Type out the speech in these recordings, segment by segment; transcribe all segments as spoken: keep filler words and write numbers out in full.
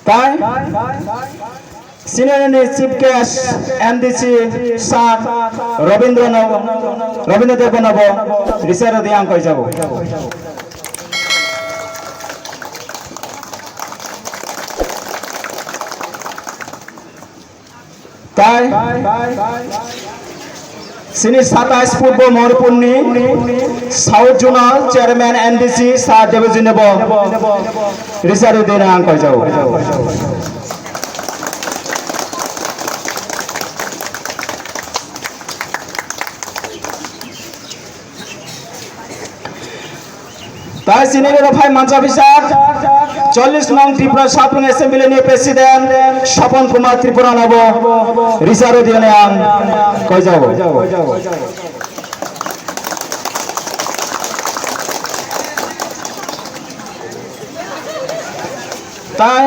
Tai senior ni chief guest M D C sir Robindra no, Robindra Debbarma no bo risa rwdi ang koijago. Tai sini satais Purbo Mohoripur ni South Zonal Chairman M D C sir Debojit no bo risa rwdi ang koijago. Tai sini rok phai mansa bisa chollis nong Tripura Saprung Assembly ni President Sopon Kumar Tripura no bo risa rwdi ang koijago. Tai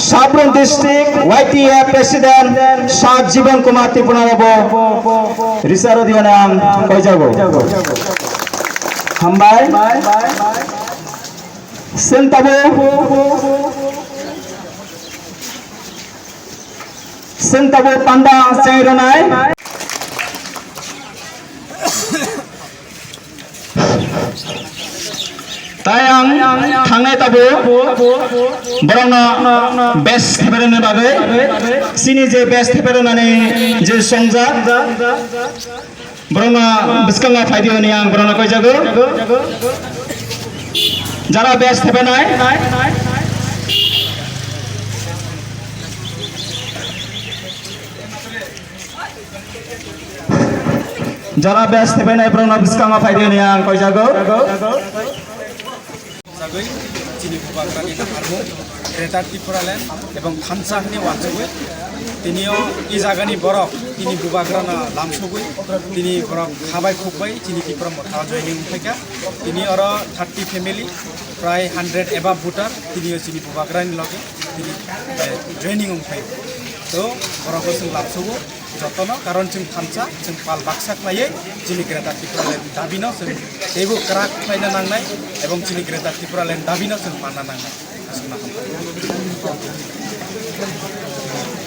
Saprung District Y T A President Sir Jiban Kumar Tripura no bo risa rwdi ang koijago. Hambai. Sentabo. Sentabo panda ang chai rwnai. Tai ang thangnai tabo borokno best theperani bagwi, chini je best theperanani je songjak, borokno bwskango phaidi hwnwi ang borokno koijago. Jara best thepenai. Jara best thepenai borokno bwskango phaidi hwnwi ang koijago. Jagwi chini bubagrani naharmung Greater Tipraland ebong thansa hwnwi uansugwi tinio i jagani borok tini bubagrano lamsugwi tini borok khabai khukbai chini Tipra Motha joining wngphaikha. Tini oro thirty family, prai hundred above voter tinio chini bubagrani loge tini, eh, joining wngphai. To borokno chwng lamsugo. Jotono, karon chwng thansa, chwng pal baksa khlaiwi chini Greater Tipraland dabino chwng teibo kwrak khlaina nangnai ebong chini Greater Tipraland dabino chwng manna nangnai. Aswkno hambai.